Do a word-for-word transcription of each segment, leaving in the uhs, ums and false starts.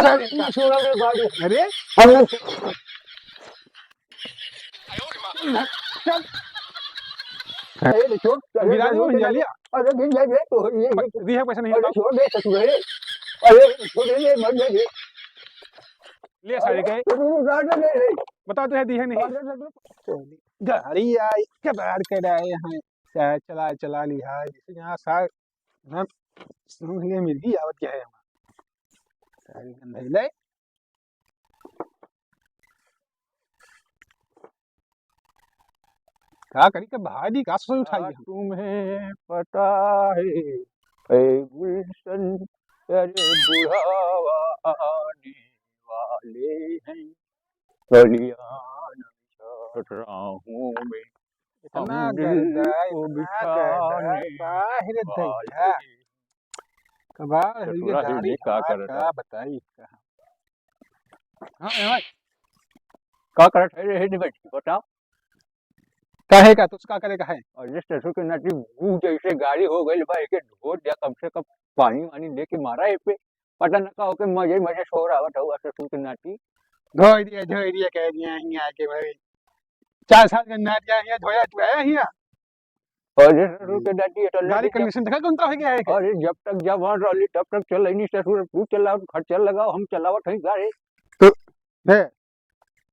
अरे, छोड़ दे गाड़ी। अरे, हम लोग चल। अरे, छोड़, अरे, गिरा दो, अरे, भैया, लिया। अरे, गिर जाए, गिर, तो ये, प-, दिया पैसा नहीं अरे, बताओ। छोड़ दे, ससुर, अरे। अरे, छोड़ दे, मर जाए, गिर। ले सारे अरे, के। तो तू उठा के ले, ले। बताओ तो है, दिया नहीं। अरे, लग, लग। गाड़ी आई, कबाड़ कर आए हैं। चाहे चला, चला लिया, जैसे यहाँ सा-, हम समझ लिए मिर्गी आवत क्या है हमारा। सारी गंधाई ले। का करी के भाई का सोई उठाई हाँ, हम? तुम्हें पता है, ए गुलशन, तेरे बुढ़ावा आने वाले हैं। कल्याण राहों में इतना हम दिल गर्दा, को इतना गर्दा, बिठाने काहे रे वाले दैया? हैं। कबाड़ हुई के ससुरा ही गाड़ी देख का हमार करत का है। बताई इसका? हाँ, ए भाई। का करत है रे, हेने बैठ के बताओ। काहे का, तुझ का करे का है? अरे ससुर के नाती, गू जैसे गाड़ी हो गइल बा, एके धो दिया, कम से कम पानी वानी दे के मारा ए पे। पता न का होके मजे मजे सो रहा था ससुर के नाती। धोई दिया, धोई दिया, कह दिया, हियाँ आके भाई। चार साल का नाती आया हियाँ, धोया तू आया हियाँ। अरे ससुर के नाती, ये तो गाड़ी लेके जब, condition देखा कौन तरह हो गया है? अरे जब तक जवान रहली तब तक चलैनी ससुर, तू चलाओ, खर्चा लगाओ, हम चलावत हई गाड़ी। तो, है,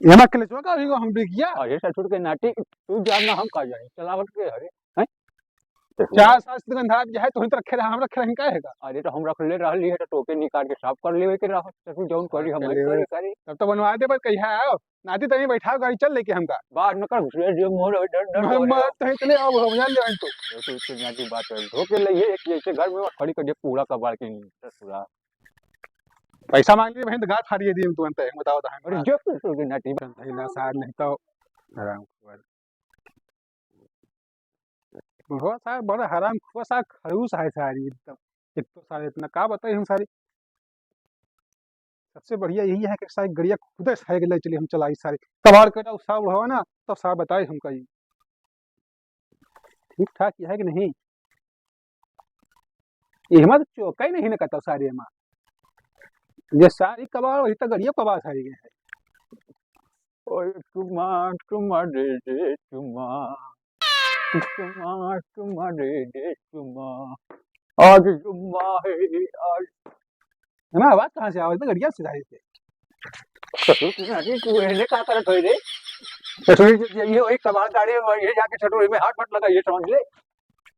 एमा कलेशवा का होई गो हम बिकिया? अरे ससुर के नाती, तू जान ना हम का जानी, चलावत के हरे, हैं? ससुर। चार साल से दुकानदार जो है, तोही तो रखे रहा, हम रखे रहे, का है का? अरे तो हम रख ले रहली है, तो तोके निकाल के साफ कर लेवे के रहा, ससुर जौन करी हम कर वही लेवे। करे करी। तब तो बनवा दे, पर कहिया आओ? नाती तनी बैठाओ, गाड़ी चल लेके हमका। बाहर न कर, घुसले दियो मोर, डर, डर, डर, डर। तो इतने आओ, हम जान ले तो। ससुर के नाती बात है, धोके ले ये एक जैसे घर में खड़ी कर दे पूरा कबाड़ के नहीं, ससुरा। पैसा मांग लिए बहन, तो गाड़ फाड़िए दिए तुरंत, बताओ तो हम। अरे जो ससुर के नाती। धैला सार नहीं तो हराम खोर। बुढ़वा सार बड़ा हराम खोर सार, खड़ूस है सारी एकदम। एक तो सारे इतना का बताई हम सारी। सबसे बढ़िया यही है कि सारी गड़िया खुदे साइकिल ले चली, हम चलाई सारी। कबाड़ के उठा सार बुढ़वा ना, तब सार बताई हमका ये। ठीक ठाक है कि नहीं? ये हमार तो चौका ही नहीं ना कहता सारे हमार। जे सारी कबाड़ वही तो गड़िया कबाड़ सारी गए है। ओए चुम्मा, चुम्मा दे दे चुम्मा। चुम्मा, चुम्मा दे दे चुम्मा। आज जुम्मा है, आज। है ना, आवाज कहाँ से आवाज? तो गड़िया से जाहिर है। ससुर की नाती, तू एने का करत होई रे? ससुर जी, ये वही कबाड़ गाड़ी है, वही जाके ससुर में हाथ मत लगाइए, समझ ले।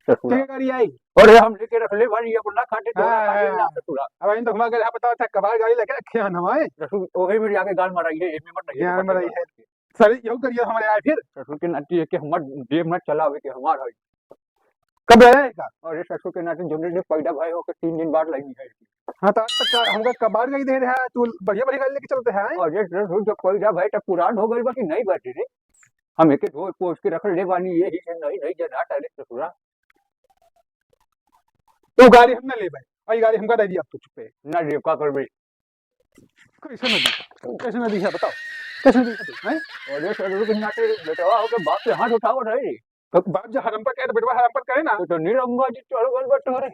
ससुरा। ठीक है, गाड़ी आई। अरे हम लेके रख ले भाई, ये अपना खाते, हाँ, हाँ, खाते ना हाँ। ससुरा। अब इन तो घुमा के यहाँ बताओ था, कबाड़ गाड़ी लेके रखे हैं हमारे। ससुर, ओहे में जाके गाल मारा, ये, ये में मत लगे, गाल मारा, ये। सर, यहू करिए हमारे आए फिर। ससुर के नाती है कि हमार देह में चलावे के हमार है। कब आया है का? अरे ससुर के नाती जौने दिन पैदा भय होके तीन दिन बाद लगी है। हाँ, तो आज तक का हमका कबाड़ का ही दे रहा है, तू बढ़िया बढ़िया गाड़ी लेके चलते हैं। अरे ससुर जब पैदा भय तब पुरान हो गइल बा कि नहीं बाटे रे? हम एके धोए पोंछ के रख ले बानी, यही से नहीं, नहीं जना टाले ससुरा। तू गाड़ी हम ना लेबे, आई गाड़ी हमका दे दिया, अब तो चुप है। ना रे, का करबे? कैसे ना दी? कैसे ना दी है, बताओ? कैसे ना दी है तू, हैं? अरे ससुर के नाती बेटवा होके बाप से हाथ उठावत है। तो बाप जो हराम पर करे, तो बेटवा हराम पर करे ना। तो, तो नीलम्बा जी चढ़ गइल बा तोरे।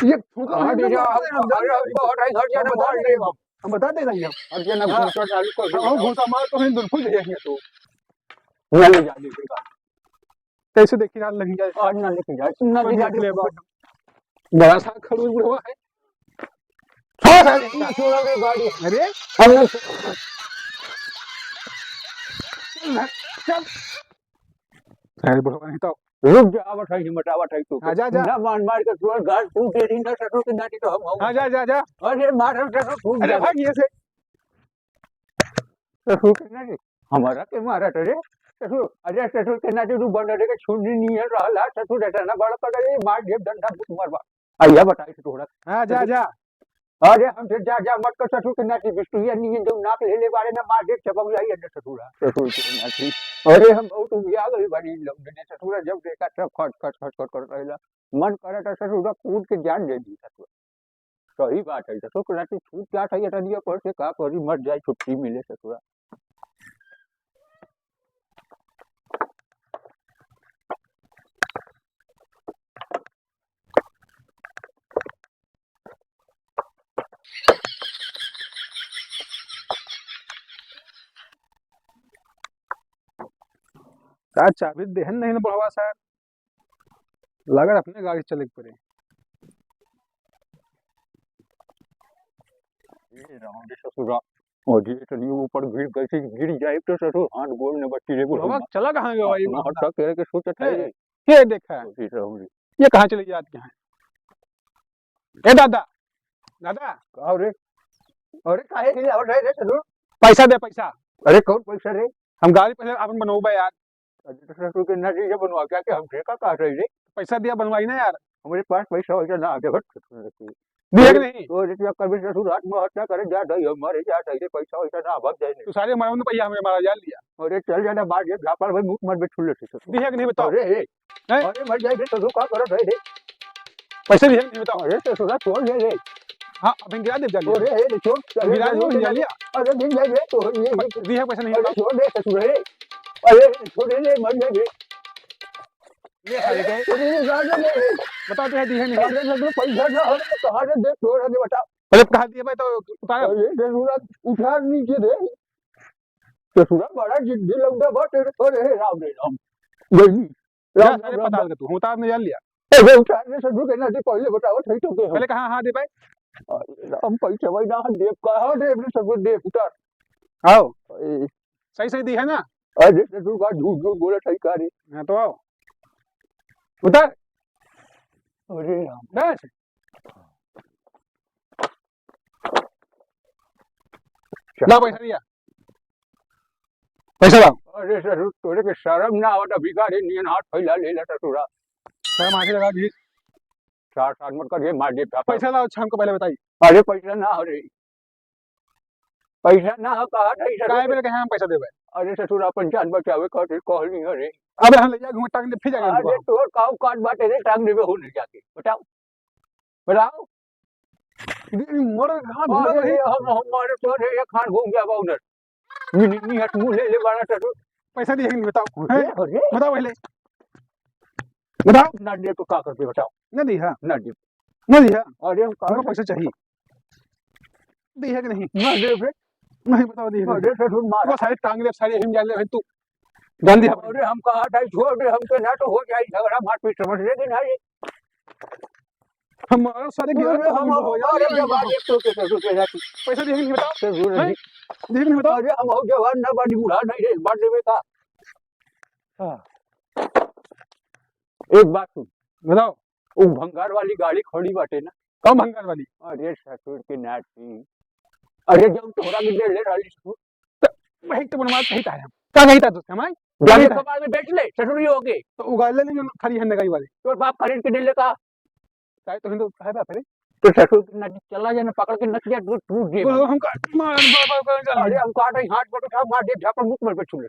ये फूका कहाँ हम दे जा? लोग हम, हम, अरे, हम तो हटाई, हट जाना, हम बता मार दे रहे हैं। हम बता दे रहे हैं। हट जाना, हाँ। घूसा चालू कर दे। हाँ, घूसा मार तो हम बिल्कुल दे रहे हैं तो। ना ले जा, देख ले। कैसे देखी ना लग जाए। आज ना लेके जा, ना कोई ले जा, निकले बाहर। बड़ा सा खड़ूस बुढ़वा है। छोड़ सारे, छोड़ दे गाड़ी। अरे, हम लोग चल। अरे बुढ़वा नहीं तो। रुक जा, आवत है, हिम्मत आवत है तू। आजा, जा। ना मार मार के तोर गाल फूट दे रही ना, ससुर के नाती तो हम, हम। हाँ, जा, जा, जा। अरे मार हम ससुर फूट अरे जा। भाग ये से। ससुर के नाती, हमारा के मारा तो रे। ससुर, अरे ससुर के नाती तू बंदर के छुरी नहीं है रहला, ससुर ऐसा ना बड़ा कर दे, मार दे डंडा बुत मरवा। आ, यह बताई से तोहरा। हाँ, जा, ससुर, जा। अरे, हमसे जा, जा, मत कर ससुर के नाती, बिस्तुरिया नियन जब नाक ले ले बारे ना, मार दे, चपक जाई अंदर ससुरा। ससुर के नाती। अरे, हम बहुत उबिया गइल बानी इन लोग ने, ससुरा जब देखा तब खट, खट, खट, खट करत रहेला। मन करत है ससुरा कूद के जान दे दी ससुरा। सही बात है, ससुर के नाती छूट जात है, ये टनिया पर से का करी, मर जाए, छुट्टी मिले ससुरा। का चाबी देहन नहीं ना बुढ़वा साहब, लागत अपने गाड़ी चले के पड़े। ए राम रे ससुरा, ओ जी, इतनी ऊपर गिर गई थी, गिर जाए तो ससुर हाथ गोड़ ने बच्ची रे बुढ़वा। बुढ़वा चला कहाँ गया भाई? अपना हट्टा करे के सोचत है। ए, ये देखा। ओ जी, राम रे। ये कहाँ चले जात के हैं? ए दादा, दादा। का रे? अरे काहे के आवत है रे ससुर? पैसा दे, पैसा। अरे कौन पैसा रे? हम गाड़ी पहले आपन बनौबे यार। अरे तो ससुर के ना दीजिए बनवा, क्या के हम ठेका काट रही रे? पैसा दिया बनवाई ना यार। हमरे पास पैसा वैसा ना आते भट। दिया कि नहीं? तो रे क्या कभी ससुर हाथ में हत्या करे जात है, हमारे जात है रे, पैसा वैसा ना भाग जाए नहीं। तू सारे मारो ना भैया, हमें मारा जान लिया। अरे चल जाना बाहर, ये झापड़ भाई मुंह मत बिठुल लेते ससुर। दिया कि नहीं बताओ? अरे हे, हैं? अरे मर जाए रे ससुर, का करत है रे? पैसे दिए कि नहीं बताओ? अरे ससुरा छोड़ दे रे। हाँ, अभी गिरा दे जान लिया। अरे हे रे छोड़, अरे गिरा दे, ससुर गिरा लिया। अरे गिर जाए रे तो ये, ये। दिया पैसा नहीं अरे बताओ? छोड़ दे ससुर रे। अरे छोड़ दे रे, मर जाए रे। ले साले के। अरे, अरे, अरे, अरे। बताओ तो है, दी है नहीं? अरे, अरे, पैसा ना हो, तो कहाँ से दे, छोड़ दे, बता। अरे, कहाँ दिए भाई, तो उतारा। अरे, ससुरा, उठा नीचे दे। ससुरा, बड़ा जिद्दी लौंडा बा तेरे। अरे, राम रे राम। गई। जा, राम, सारे राम, पता राम। लगा तू, हम उतार नहीं जान लिया। अरे, उतार दे, ससुर के ना दे, पहले बताओ, सही तो के हो? पहले कहाँ, हाँ, दे भाई। अरे, राम, पैसा भाई ना दे, कहाँ दे, ससुर दे, उतार। आओ। ए। सही, सही दी है ना? अरे, ससुर का झूठ, झूठ बोला, सही कहा रे। हाँ, तो आओ। उतार। अरे राम। बस। ला पैसा दिया। पैसा लाओ। अरे ससुर, तोरे के शर्म ना आवत, भिखारी नियन हाथ फैला लेला ससुरा। शर्म आके लगा भी। चार सात मत करिए, मार दे। पैसा लाओ, अच्छा हमको पहले बताइए। अरे पैसा ना हो रे। पैसा ना हो, कहा था ससुर। काहे बोले कि हम पैसा देबे? अरे ससुर, अपन जान बचावे खातिर कहली है रे। अब हम ले जा घूमे टांग दे, फिर जाके अरे हमको। तोर का औकात बाटे रे, टांग देबे हो नहीं जाके। बताओ। बताओ। दे, मर, हाँ, अरे, घूमे। हम, हम मारे तो रे, एक हाथ घूम गया बा उधर। नी, नी, नी, हट, मुंह ले, ले, बारह सौ। पैसा दिए कि नहीं, बताओ। अरे, हैं? अरे। बताओ पहले। बताओ। ना दे तो का करबे, बताओ। ना दी, हाँ। ना दी। ना दी, हाँ। अरे, हम कहा हमको था? पैसा चाहिए। दी है कि नहीं? ना दे बे। नहीं, बताओ, दी है कि अरे, नहीं? ससुर मार। वो सारे टांग ले, सारे हिम जान ले, भाई, तू। जान दी है। अरे, हम कहा था, छोड़ दे, हमके ना तो हो जाए झगड़ा, मारपीट, समझ ले कि नहीं? हमारा सारे गिरा अरे, तो हम हम हो जाए। अरे, जब आज एक सौ के ससुर के जाती। पैसा दिए कि नहीं, बताओ। ससुर हैं? जी। दिए कि नहीं, बताओ। अरे, हम हो जवान ना बानी, बूढ़ा नहीं रे, एक बार देवे का। हाँ। एक बात सुन। बताओ। वो भंगार वाली गाड़ी खड़ी बाटे ना। कौन भंगार वाली? अरे ससुर के नाती। अरे जब तोहरा के दे ले रहली तू। तो वही तो बनवा कही था हम। का कही था तू हमारे? गाड़ी कही था। कबाड़ में बेच ले, ससुर ही होके। तो उगाड़ ले जो खड़ी है नगाई वाली। तोर बाप खरीद के दे ले का? चाहे तो हिंदू है बाप रे। तो ससुर के नाती चला जाए ना, पकड़ के नच जाए, टूट, टूट जाए। बोलो हम का मार, मार, मार, मार, मार, अरे हम काट रही हाथ पकड़ के मार दे, झापड़ मुंह में पे छू ले।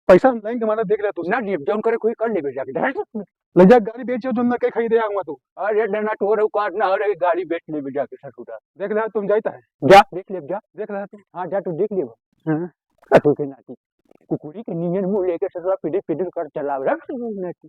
पैसा हम लाइन के मारा देख ले तू। ना जी, जौन करे कोई कर लेबे जाके, धर। ले जा गाड़ी बेच, जो ना के खरीदे आऊंगा तू। अरे ना, ना, तोर औकात ना हो रे, गाड़ी बेच लेबे जाके ससुरा। देख ले, तुम जाता है। जा, देख ले, जा। देख ले तू। हाँ, जा, तू देख ले। हाँ। ससुर के नाती। कुकुरी के नियन मुंह लेके ससुरा पिदर पिदर कर चलावे रे, ससुर के नाती।